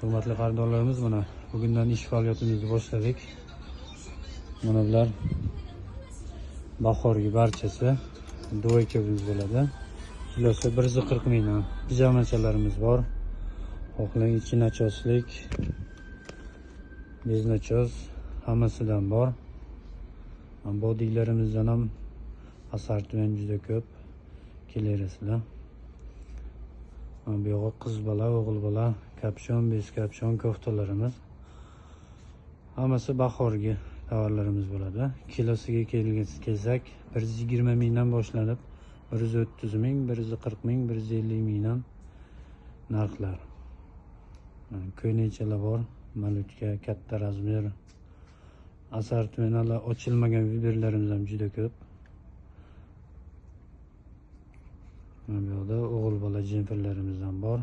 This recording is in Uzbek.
Hurmatli xaridorlarimiz, mana bugundan ish faoliyatimizni boshladik. Mana bular bahorgi barchasi dvoykamiz bo'ladi. Kilosi 140 mingdan. Pijamachalarimiz bor. Xohlang ichi nachoslik, bez nachos hammasidan bor. Bodiylarimizdan ham assortiment juda ko'p. Kelaverasizlar. Mana bu yo'g'i qiz bola, o'g'il bola, kapshon, bez kapshon koftalarimiz. Hammasi bahorgi tovarlarimiz bo'ladi. Kilosiga kelsak 120 mingdan boshlanib 130 ming, 140 ming, 150 mingdan narxlar. Mana ko'ynakchalar bor, malutka, katta razmer. Assortimentlar ochilmagan viberlarimiz ham juda ko'p. Mana bu yoqda o'g'il bola jemperlarimiz ham bor.